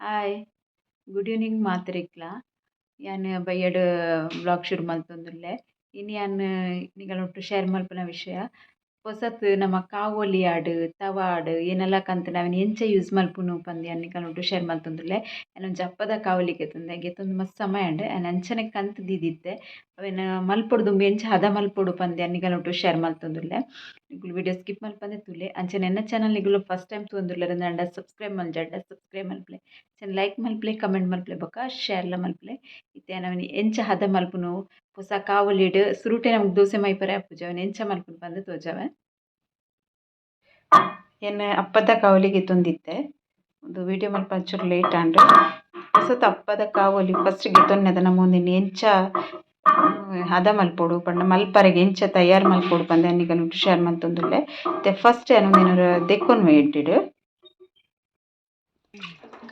Hi, good evening ಮಾತೆರೆಗ್ಲ. ಯಾನ್ ಬಯ್ಯಡ್ vlog ಶುರು ಮಲ್ತೊಂದುಲ್ಲೆ. ಇನಿ ಯಾನ್ ನಿಗಲೊಟ್ಟು ಶೇರ್ ಮಲ್ಪುನ ವಿಷಯ ಪೊಸತ್ ನಮ ಕಾವೊಲಿ ಆಡ್, ತವಾ ಆಡ್ ಏನೆಲ್ಲ ಕಂತ್ಂಡ ಅವೆನ್ ಎಂಚ ಯೂಸ್ ಮಲ್ಪುನು ಪಂದ್ ಯಾನ್ ನಿಕಲ್ನೊಟ್ಟು ಶೇರ್ ಮಲ್ತೊಂದುಲ್ಲೆ. ಯಾನ್ ಒಂಜಿ ಅಪ್ಪದ ಕಾವಲಿ ಗೆತೊಂದೆ, ಗೆತೊಂದು ಮಸ್ತ್ ಸಮಯ ಆಂಡ್. ಯಾನ್ ಅಂಚನೆ ಕಂತ್ ದೀದಿತ್ತೆ. ಅವೆನ್ ಮಲ್ಪೊಡು ದುಂಬು ಎಂಚ ಹದ ಮಲ್ಪೊಡು ಪಂದ್ ಯಾನ್ ನಿಕಲ್ನೊಟ್ಟು ಶೇರ್ ಮಲ್ತೊಂದುಲ್ಲೆ. ನಿಕುಲು ವಿಡಿಯೋ ಸ್ಕಿಪ್ ಮಲ್ಪಂದೆ ತೂಲೆ. ಅಂಚನೆ ಎನ್ನ ಚಾನಲ್ ನಿಕುಲು ಫಸ್ಟ್ ಟೈಮ್ ತೂವೊಂದುಲ್ಲೆರ್ ಅಂಡ ಸಬ್ಸ್ಕ್ರೈಬ್ ಮಲ್ಜಾರ್ಡ ಸಬ್ಸ್ಕ್ರೈಬ್ ಮಲ್ಪುಲೆ. ಅಂಚನೆ ಲೈಕ್ ಮಲ್ಪುಲೆ, ಕಮೆಂಟ್ ಮಲ್ಪುಲೆ ಬೊಕ್ಕ ಶೇರ್ಲ ಮಲ್ಪುಲೆ. ಇತ್ತೆ ಯಾನ್ ಅವೆನ್ ಎಂಚ ಹದ ಮಲ್ಪುನು, ಪೊಸ ಕಾವಲಿಡ್ ಸುರುಟೆ ನಮಕ್ ದೋಸೆ ಮೈಪರೆ ಆಪುಜಿ, ಅವೆನ್ ಎಂಚ ಮಲ್ಪುನು ಪಂದ್ ತೋಜಾವೆ. ಎನ್ನ ಅಪ್ಪದ ಕಾವಲಿ ಗೆತೊಂದಿತ್ತೆ. ಉಂದು ವೀಡಿಯೋ ಮಲ್ಪ ಒಂಚೂರು ಲೇಟ್ ಆಂಡ್. ಪೊಸತ್ ಅಪ್ಪದ ಕಾವಲಿ ಫಸ್ಟ್ ಗೆತೊನ್ನದ ನಮ ಉಂದೆನ್ ಎಂಚ ಹದ ಮಲ್ಪೊಡು ಪಂಡ ಮಲ್ಪರೆಗ್ ಎಂಚ ತಯಾರ್ ಮಲ್ಪೊಡು ಪಂದ್ ಯಾನ್ ನಿಕಲ್ನ ಶೇರ್ ಮಲ್ತೊಂದುಲ್ಲೆ. ಇತ್ತೆ ಫಸ್ಟ್ ಯಾನ್ ಉಂದೆನ್ ಒರ ದೆಕ್ಕೊನುವೆ ಎಡ್ಡೆಡ್.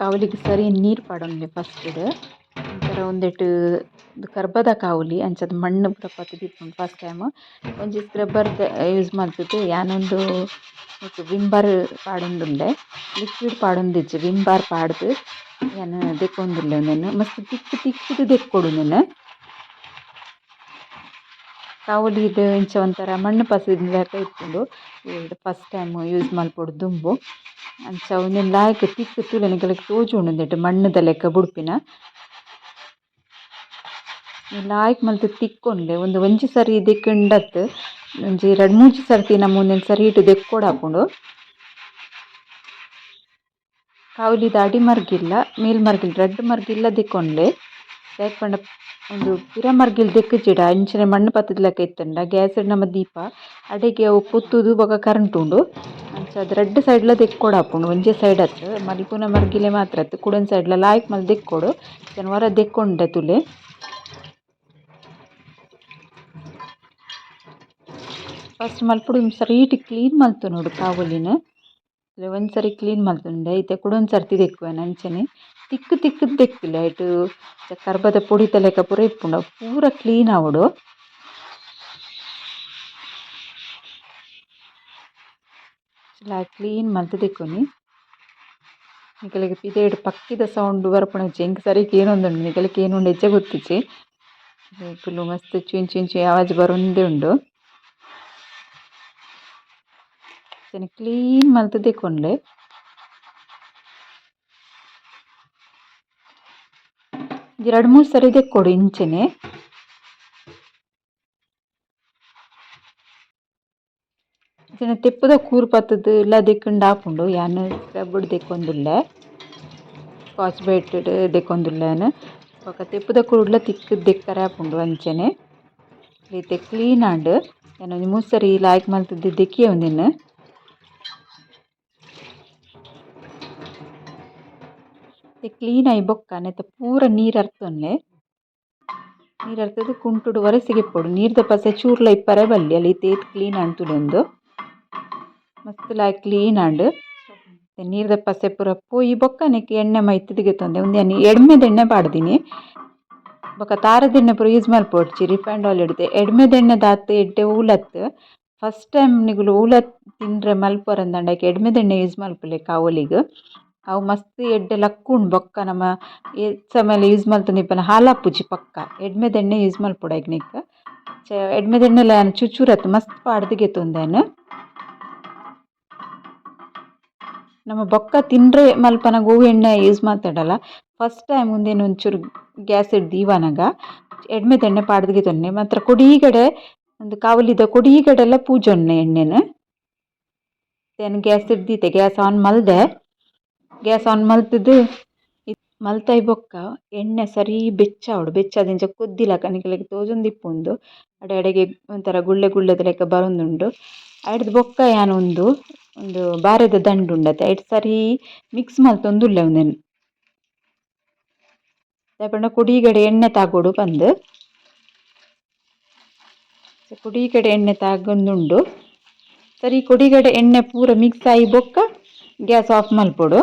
ಕಾವಲಿಗ್ ಸರಿ ನೀರು ಪಾಡೊನ್ಲೆ ಫಸ್ಟ್ಡ್. ಒಂಥರ ಉಂದೆಟ್ ಕರ್ಬದ ಕಾವಲಿ ಅಂಚಾದ್ ಮಣ್ಣು ಪೂರ ಪತ್ತುದಿಪ್ಪುಂಡು ಫಸ್ಟ್ ಟೈಮ್. ಒಂಜಿ ಸ್ಕ್ರಬ್ಬರ್ ಯೂಸ್ ಮಲ್ತುದು ಯಾನೊಂದು ವಿಮ್ ಬಾರ್ ಪಾಡೊಂದುಲ್ಲೆ. ಲಿಕ್ವಿಡ್ ಪಾಡೊಂದಿಜ್ಜಿ, ವಿಮ್ ಬಾರ್ ಪಾಡ್ದು ಯಾನ್ ದೆಕ್ಕೊಂದುಲ್ಲೆ ಉಂದೆನ್. ಮಸ್ತ್ ತಿಕ್ಕ್ ತಿಕ್ಕುದು ದೆಕ್ಕೊಡು ಉಂದೆನ್. ಕಾವಲಿಡ್ ಇಂಚ ಒಂಥರ ಮಣ್ಣು ಪಸಿದ ಇಪ್ಪುಂಡು. ಫಸ್ಟ್ ಟೈಮ್ ಯೂಸ್ ಮಲ್ಪೊಡು ದುಂಬು. ಅಂಚ ಉಂದೆನ್ ಲಾಯ್ಕ್ ತಿಕ್ಕ್ ತೂಲೆ ನಿಕಲೆಗ್ ತೋಜುಂಡು ಉಂದೆಟ್ ಮಣ್ಣುದ ಲೆಕ್ಕ ಬುಡ್ಪಿನ. ಲಾಯ್ಕ್ ಮಲ್ತ್ ತಿಕ್ಕೊನ್ಲೆ. ಉಂದು ಒಂಜಿ ಸರಿ ದೆಕ್ಕ್ಂಡತ್ತ್, ಒಂಜಿ ರಡ್ಡ್ ಮೂಜಿ ಸರ್ತಿ ನಮ ಉಂದೆನ್ ಸರಿಟ್ ದೆಕ್ಕೊಡಾಪುಂಡು. ಕಾವಲಿದ ಅಡಿ ಮರ್ಗಿಲ್ಲ ಮೇಲ್ ಮರ್ಗಿಲ್ ರಡ್ಡ್ ಮರ್ಗಿಲ್ಲ ದೆಕ್ಕೊನ್ಲೆ. ದಾಯೆ ಪಂಡ ಉಂದು ಪಿರ ಮರ್ಗಿಲ್ ದೆಕ್ಕುಜಿಡ ಅಂಚನೆ ಮಣ್ಣು ಪತ್ತುದ್ ಲೆಕ್ಕ ಇತ್ತ್ಂಡ ಗ್ಯಾಸ್ ಡ್ ನಮ ದೀಪ ಅಡೆಗೆ ಅವು ಪೊತ್ತುದು ಬೊಕ ಕರಂಟುಂಡು. ಅಂಚಾದ್ ರಡ್ಡ್ ಸೈಡ್ಲ ದೆಕ್ಕೊಡಾಪುಂಡು, ಒಂಜೇ ಸೈಡ್ ಅತ್ತ್. ಮಲ್ಪುನ ಮರ್ಗಿಲೆ ಮಾತ್ರ ಅತ್ತ್, ಕುಡೊಂಜಿ ಸೈಡ್ಲ ಲಾಯ್ಕ್ ಮಲ್ತ್ ದೆಕ್ಕೊಡು. ಯಾನ್ ಒರ ದೆಕ್ಕೊಂಡೆ ತೂಲೆ. ಫಸ್ಟ್ ಮಲ್ಪೊಡು ಸರೀಟ್ ಕ್ಲೀನ್ ಮಲ್ತೊನೊಡು ಕಾವಲಿನ್. ಒಂಜಿ ಸರಿ ಕ್ಲೀನ್ ಮಲ್ತೊಂಡೆ, ಇತ್ತೆ ಕುಡೊಂಜಿ ಸರ್ತಿ ದೆಕ್ಕುವೆನ್ ಅಂಚನೆ. ತಿಕ್ಕ್ ತಿಕ್ಕುದು ದೆಕ್ಕುಲೆ, ಐಟ್ ಕರ್ಬದ ಪೊಡಿತ ಲೆಕ್ಕ ಪೂರ ಇಪ್ಪುಂಡು ಅವು ಪೂರ ಕ್ಲೀನ್ ಆವೊಡು. ಕ್ಲೀನ್ ಮಲ್ತ್ ದೆಕ್ಕೊನಿ. ನಿಕಲೆಗ್ ಪಿದಯಿಡ್ ಪಕ್ಕಿದ ಸೌಂಡ್ ಬರ್ಪುನ ಎಂಕ್ ಸರಿ ಕೇನೊಂದುಂಡು, ನಿಕಲೆಗ್ ಕೇನುಂಡ ಎಚ್ಚ ಗೊತ್ತಿಜ್ಜಿ. ಫುಲ್ಲು ಮಸ್ತ್ ಚುಯಿನ್ ಚುಯಿನ್ ಚುಯಿ ಆವಾಜ್ ಬರೊಂದೇ ಉಂಡು. ಕ್ಲೀನ್ ಮಲ್ತ್ ದೆಕ್ಕೊನ್ಲೆ. ಒಂಜಿ ರಡ್ಡ್ ಮೂಜಿ ಸರಿ ದೆಕ್ಕೊಡು ಇಂಚೆನೆ. ಇಂಚೆನೆ ತೆಪ್ಪುದ ಕೂರು ಪತ್ತುದು ಲ ದೆಕ್ಕುಂಡ ಆಪುಂಡು. ಯಾನ್ ಸ್ಕ್ರಬ್ಡ್ ದೆಕ್ಕೊಂದುಲ್ಲೆ, ಸ್ಕಾಚ್ ಬ್ರೈಟ್ ಡ್ ದೆಕ್ಕೊಂದುಲ್ಲೆ ಯಾನ್. ಬೊಕ ತೆಪ್ಪುದ ಕೂರುಡ್ಲ ತಿಕ್ಕುದು ದೆಕ್ಕರೆ ಆಪುಂಡು ಅಂಚೆನೆ. ಇತ್ತೆ ಕ್ಲೀನ್ ಆಂಡ್. ಯಾನ್ ಒಂಜಿ ಮೂಜಿ ಸರಿ ಲಾಯ್ಕ್ ಮಲ್ತುದು ದೆಕ್ಕಿಯೆ ಉಂದೆನ್. ಇತ್ತೆ ಕ್ಲೀನ್ ಆಯಿ ಬೊಕ್ಕ ನೆತ್ತ ಪೂರ ನೀರ್ ಅರ್ತೊನ್ಲೆ. ನೀರ್ ಅರ್ತುದು ಕುಂಟುಡು ಒರೆಸಿ ಗೆಪ್ಪೊಡು. ನೀರ್ದ ಪಸೆ ಚೂರ್ಲ ಇಪ್ಪರೆ ಬಲ್ಲಿ. ಅಲ್ ಇತ್ತೆ ಏತ್ ಕ್ಲೀನ್ ಆಂಡ್ ತೂಲೆ ಉಂದು. ಮಸ್ತ್ ಲಾಯ್ಕ್ ಕ್ಲೀನ್ ಆಂಡ್. ನೀರ್ದ ಪಸೆ ಪೂರ ಪೋಯಿ ಬೊಕ್ಕ ನೆಕ್ಕ್ ಎಣ್ಣೆ ಮೈತ್ದ್ ಗೆತೊಂದೆ. ಉಂದು ಯಾನ್ ಎಡ್ಮೆದ ಎಣ್ಣೆ ಪಾಡ್ದಿನಿ. ಬೊಕ್ಕ ತಾರೆದ ಎಣ್ಣೆ ಪೂರ ಯೂಸ್ ಮಲ್ಪೊಡ್ಚಿ, ರಿಫೈನ್ಡ್ ಆಯಿಲ್ ಡ್ದ್. ಎಡ್ಮೆದ ಎಣ್ಣೆ ದಾತ್ ಎಡ್ಡೆ ಒವುಲತ್ತ್. ಫಸ್ಟ್ ಟೈಮ್ ನಿಕುಲು ಒವುಲ ತಿಂಡ್ರೆ ಮಲ್ಪೊರಂದಾಂಡ ಐಕ್ ಎಡ್ಮೆದ ಎಣ್ಣೆ ಯೂಸ್ ಮಲ್ಪುಲೆ ಕಾವೊಲಿಗ್. ಅವು ಮಸ್ತ್ ಎಡ್ಡೆ ಲಕ್ಕುಂಡು. ಬೊಕ್ಕ ನಮ ಏತ್ ಸಮಯಲ ಯೂಸ್ ಮಲ್ತೊಂದಿಪ್ಪುನ ಹಾಲಾಪುಜಿ ಪಕ್ಕ. ಎಡ್ಮೆದ ಎಣ್ಣೆ ಯೂಸ್ ಮಲ್ಪೊಡು ಐಕ್ ನೆಕ್ಕ್. ಎಡ್ಮೆದ ಎಣ್ಣೆಲ ಯಾನ್ ಚೂರು ಚೂರು ಅತ್ತ್ ಮಸ್ತ್ ಪಾಡ್ದ್ ಗೆತೊಂದೆ ಯಾನ್. ನಮ ಬೊಕ್ಕ ತಿಂಡ್ರೆ ಮಲ್ಪನಗ ಒವು ಎಣ್ಣೆ ಯೂಸ್ ಮಲ್ತಡಲ ಫಸ್ಟ್ ಟೈಮ್ ಉಂದೆನ್ ಒಂಚೂರು ಗ್ಯಾಸ್ ಡ್ ದೀವನಗ ಎಡ್ಮೆದ ಎಣ್ಣೆ ಪಾಡ್ದ್ ಗೆತೊನ್ನೆ. ಮಾತ್ರ ಕೊಡೀಗಡೆ ಉಂದು ಕಾವಲಿದ ಕೊಡೀಗಡೆಲ ಪೂಜೊನ್ನೆ ಎಣ್ಣೆನ್. ಯಾನ್ ಗ್ಯಾಸ್ ಡ್ ದೀತೆ, ಗ್ಯಾಸ್ ಆನ್ ಮಲ್ದೆ. ಗ್ಯಾಸ್ ಆನ್ ಮಲ್ತುದು ಮಲ್ತಾಯಿ ಬೊಕ್ಕ ಎಣ್ಣೆ ಸರಿ ಬೆಚ್ಚ ಆವೊಡು. ಬೆಚ್ಚ ಆದ್ ಇಂಚ ಕೊದ್ದಿಲಕ ನಿಕಲೆಗ್ ತೋಜೊಂದಿಪ್ಪುಂಡು. ಅಡೆ ಅಡೆಗೆ ಒಂಥರ ಗುಳ್ಳೆ ಗುಳ್ಳೆದ ಲೆಕ್ಕ ಬರೊಂದುಂಡು. ಐಡ್ದ್ ಬೊಕ್ಕ ಯಾನ್ ಉಂದು ಉಂದು ಬಾರೆದ ದಂಡು ಉಂಡತೆ ಐಟ್ ಸರಿ ಮಿಕ್ಸ್ ಮಲ್ತೊಂದುಲ್ಲೆ ಉಂದೆನ್. ದಾಯೆ ಪಂಡ ಕೊಡೀಗಡೆ ಎಣ್ಣೆ ತಾಗೊಡು ಪಂದ್. ಕೊಡೀಗಡೆ ಎಣ್ಣೆ ತಾಗೊಂದುಂಡು. ಸರಿ ಕೊಡಿಗಡೆ ಎಣ್ಣೆ ಪೂರ ಮಿಕ್ಸ್ ಆಯಿ ಬೊಕ್ಕ ಗ್ಯಾಸ್ ಆಫ್ ಮಲ್ಪೊಡು.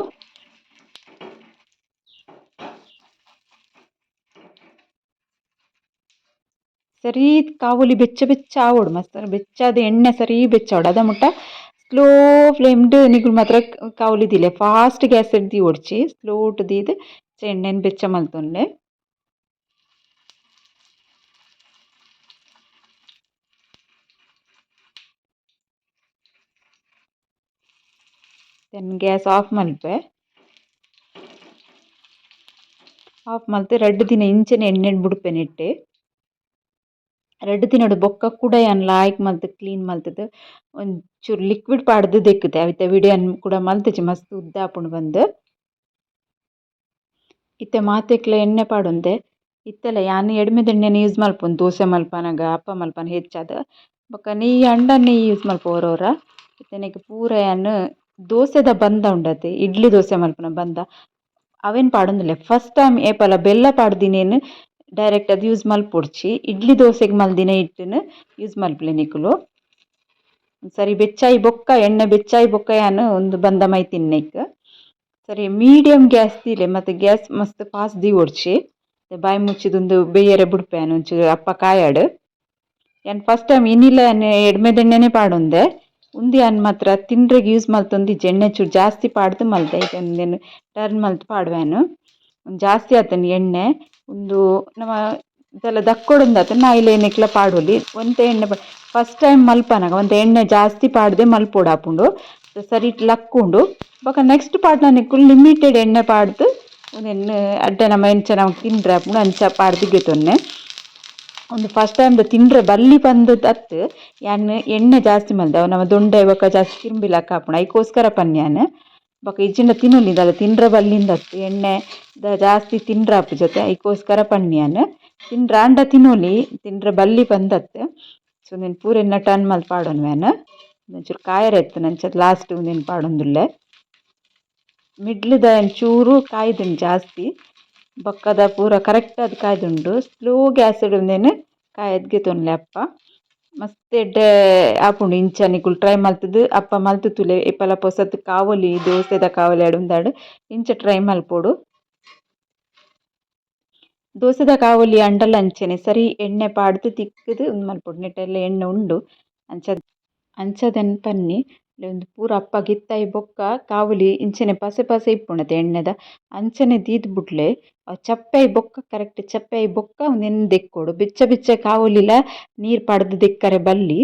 ಸರಿ ಕಾವೊಲಿ ಬೆಚ್ಚ ಬೆಚ್ಚ ಆವೊಡು, ಮಸ್ತ್ ಬೆಚ್ಚಾದ್ ಎಣ್ಣೆ ಸರಿ ಬೆಚ್ಚ ಆವೊಡು. ಅದ ಮುಟ್ಟ ಸ್ಲೋ ಫ್ಲೇಮ್ಡ್ ನಿಕುಲು ಮಾತ್ರ ಕಾವಲಿ ದೀಲೆ, ಫಾಸ್ಟ್ ಗ್ಯಾಸ್ ದೀವೊಡ್ಚಿ. ಸ್ಲೋ ದೀದ್ ಎಣ್ಣೆನ್ ಬೆಚ್ಚ ಮಲ್ತೊನ್ಲೆ. Then gas of Malpe. Of ಮಲ್ತ್ ರಡ್ಡ್ ದಿನ ಇಂಚನೆ ಎಣ್ಣೆಡ್ ಬುಡ್ಪೆ ನೆಟ್ಟೆ. ರಡ್ಡ್ ದಿನೊಡು ಬೊಕ್ಕ ಕುಡ ಯಾನ್ ಲಾಯ್ಕ್ ಮಲ್ತ್ ಕ್ಲೀನ್ ಮಲ್ತ್‌ದ್ ಒಂಚೂರು ಲಿಕ್ವಿಡ್ ಪಾಡ್ದ್ ದೆಕ್ಕುದೆ. ಅವೆತ ವಿಡಿಯೋನ್ ಕುಡ ಮಲ್ತಿಜಿ, ಮಸ್ತ್ ಉದ್ದ ಆಪುಂಡು ಪಂದ್. ಇತ್ತೆ ಮಾತೆಕ್ಲ ಎಣ್ಣೆ ಪಾಡೊಂದೆ. ಇತ್ತೆಲ ಯಾನ್ ಎಡ್ಮೆದ ಎಣ್ಣೆನ್ ಯೂಸ್ ಮಲ್ಪುನು ದೋಸೆ ಮಲ್ಪನಗ, ಅಪ್ಪ ಮಲ್ಪನಗ ಹೆಚ್ಚಾದ್. ಬೊಕ್ಕ ನೆಯ್ಯಿ ಆಂಡ ನೆಯ್ಯಿ ಯೂಸ್ ಮಲ್ಪುವ ಒರ ಒರ. ಇತ್ತೆ ನೆಕ್ಕ್ ಪೂರ ಯಾನ್ ದೋಸೆದ ಬಂದ ಉಂಡತೆ, ಇಡ್ಲಿ ದೋಸೆ ಮಲ್ಪುನ ಬಂದ, ಅವೆನ್ ಪಾಡೊಂದುಲ್ಲೆ. ಫಸ್ಟ್ ಟೈಮ್ ಏಪಲ ಬೆಲ್ಲ ಪಾಡ್ದಿನೇನ್ ಡೈರೆಕ್ಟ್ ಅದು ಯೂಸ್ ಮಲ್ಪೊಡ್ಚಿ. ಇಡ್ಲಿ ದೋಸೆಗ್ ಮಲ್ದಿನ ಹಿಟ್ಟನ್ನು ಯೂಸ್ ಮಲ್ಪುಲೆ ನಿಕುಲು. ಸರಿ ಬೆಚ್ಚಾಯಿ ಬೊಕ್ಕ, ಎಣ್ಣೆ ಬೆಚ್ಚಾಯಿ ಬೊಕ್ಕ ಯಾನ್ ಉಂದು ಬಂದ ಮೈತಿನಿ ನೆಕ್ಕ್. ಸರಿ ಮೀಡಿಯಮ್ ಗ್ಯಾಸ್ ದೀಲೆ, ಮತ್ತು ಗ್ಯಾಸ್ ಮಸ್ತ್ ಫಾಸ್ಟ್ ದೀವೊಡ್ಚಿ. ಬಾಯಿ ಮುಚ್ಚಿದ್ ಉಂದು ಬೇಯರೆ ಬುಡ್ಪೆ ಯಾನ್, ಒಂಚೂರು ಅಪ್ಪ ಕಾಯಡ್. ಯಾನ್ ಫಸ್ಟ್ ಟೈಮ್ ಇನಿಲ ಯಾನ್ ಎಡ್ಮೆದೆಣ್ಣೆನೆ ಪಾಡೊಂದೆ. ಉಂದು ಯಾನ್ ಮಾತ್ರ ತಿಂಡ್ರೆಗ್ ಯೂಸ್ ಮಲ್ತೊಂದಿಜ್ಜಿ. ಎಣ್ಣೆ ಚೂರು ಜಾಸ್ತಿ ಪಾಡ್ದು ಮಲ್ತೆ. ಉಂದೆನ್ ಟರ್ನ್ ಮಲ್ತ್ ಪಾಡುವೆ ಯಾನ್. ಜಾಸ್ತಿ ಆತುಂಡು ಎಣ್ಣೆ. ಉಂದು ನಮ ದಾಲ ದಕ್ಕೊಡುಂದಾತ ನಾಯಿಲೆನೆಕ್ಲ ಪಾಡೊಲಿ. ಒಂತೆ ಎಣ್ಣೆ ಫಸ್ಟ್ ಟೈಮ್ ಮಲ್ಪನಗ ಒಂತೆ ಎಣ್ಣೆ ಜಾಸ್ತಿ ಪಾಡ್ದೆ ಮಲ್ಪೊಡಾಪುಂಡು. ಸರಿಟ್ ಲಕ್ಕುಂಡು. ಬೊಕ ನೆಕ್ಸ್ಟ್ ಪಾಡ್ನ ನಿಕುಲು ಲಿಮಿಟೆಡ್ ಎಣ್ಣೆ ಪಾಡ್ದು ಉಂದೆನ್ ಅಡ್ಡೆ ನಮ ಎಂಚ ನಮಕ್ ತಿಂಡ್ರೆ ಆಪುಂಡು ಅಂಚ ಪಾಡ್ದು ಗೆತೊನ್ನೆ. ಉಂದು ಫಸ್ಟ್ ಟೈಮ್ ತಿಂಡ್ರೆ ಬಲ್ಲಿ ಪಂದ್ ಅತ್ತ್, ಯಾನ್ ಎಣ್ಣೆ ಜಾಸ್ತಿ ಮಲ್ದೆ. ಅವು ನಮ್ಮ ದೊಂಡೆ ಬೊಕ ಜಾಸ್ತಿ ಕಿರ್ಂಬಿ ಲೆಕ್ಕ ಆಪುಂಡು, ಐಕೋಸ್ಕರ ಪನ್ನೆ ಯಾನ್. ಬೊಕ ಇಜ್ಜಿಂಡ ತಿನೊಲಿ, ದಾಲ ತಿಂಡ್ರೆ ಬಲ್ಲಿಂದ್ ಅತ್ತ್. ಎಣ್ಣೆ ಜಾಸ್ತಿ ತಿಂಡ್ರೆ ಆಪುಜತೆ, ಐಕೋಸ್ಕರ ಪನ್ನೆ ಯಾನ್. ತಿಂಡ್ರೆ ಆಂಡ ತಿನೊಲಿ, ತಿಂಡ್ರೆ ಬಲ್ಲಿ ಪಂದ್ ಅತ್ತ್. ಸೊ ಉಂದೆನ್ ಪೂರ ಎಣ್ಣೆ ಟರ್ನ್ ಮಲ್ತ್ ಪಾಡೊನ್ವೆ ಯಾನ್. ಒಂಚೂರು ಕಾಯೆರೆ ಇತ್ತ್ಂಡ್, ಅಂಚ ಲಾಸ್ಟ್ ಉಂದೆನ್ ಪಾಡೊಂದುಲ್ಲೆ. ಮಿಡ್ಲ್‌ದ ಒಂಚೂರು ಕಾಯ್ದುಂಡು ಜಾಸ್ತಿ, ಬೊಕ್ಕದ ಪೂರ ಕರೆಕ್ಟ್ ಆದ್ ಕಾಯ್ದುಂಡು. ಸ್ಲೋ ಗ್ಯಾಸ್ಡ್ ಉಂದೆನ್ ಕಾಯದ್ ಗೆತೊನ್ಲೆ. ಅಪ್ಪ ಮಸ್ತ್ ಎಡ್ಡೆ ಆಪುಂಡು. ಇಂಚ ನಿಕುಲು ಟ್ರೈ ಮಲ್ತ್‌ದ್ ಅಪ್ಪ ಮಲ್ತ್ ತೂಲೆ. ಏಪಲ ಪೊಸತ್ ಕಾವಲಿ, ದೋಸೆದ ಕಾವಲಿ ಉಂದಾಂಡ ಇಂಚ ಟ್ರೈ ಮಲ್ಪೊಡು. ದೋಸೆದ ಕಾವಲಿ ಆಂಡಲ ಅಂಚನೆ ಸರಿ ಎಣ್ಣೆ ಪಾಡ್ದ್ ತಿಕ್ಕುದು ಉಂದು ಮಲ್ಪೊಡು. ನೆಟೆಲ್ಲ ಎಣ್ಣೆ ಉಂಡು, ಅಂಚ ಅಂಚದೆನ್ ಪನ್ನಿ. ಉಂದು ಪೂರ ಅಪ್ಪ ಗಿತ್ತಯಿ ಬೊಕ್ಕ ಕಾವಲಿ ಇಂಚನೆ ಪಸೆ ಪಸೆ ಇಪ್ಪುಂಡತೆ ಎಣ್ಣೆದ, ಅಂಚನೆ ದೀದ್ ಬುಡ್ಲೆ. ಅವು ಚಪ್ಪೆ ಆಯಿ ಬೊಕ್ಕ, ಕರೆಕ್ಟ್ ಚಪ್ಪೆ ಆಯಿ ಬೊಕ್ಕ ಉಂದೆನ್ ದೆಕ್ಕೊಡು. ಬೆಚ್ಚ ಬೆಚ್ಚ ಕಾವಲಿಲ ನೀರು ಪಾಡ್ದ್ ದೆಕ್ಕರೆ ಬಲ್ಲಿ.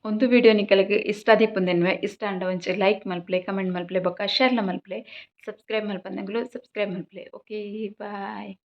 ಉಂದು ವಿಡಿಯೋ ನಿಕಲೆಗ್ ಇಷ್ಟ ಆದಿಪ್ಪುಂದೆನ್ವೆ. ಇಷ್ಟ ಆಂಡ ಒಂಚೂರು ಲೈಕ್ ಮಲ್ಪುಲೆ, ಕಮೆಂಟ್ ಮಲ್ಪುಲೆ, ಬೊಕ್ಕ ಶೇರ್ಲ ಮಲ್ಪುಲೆ. ಸಬ್ಸ್ಕ್ರೈಬ್ ಮಲ್ಪಂದೆಂಗುಲು ಸಬ್ಸ್ಕ್ರೈಬ್ ಮಲ್ಪುಲೆ. Okay, bye.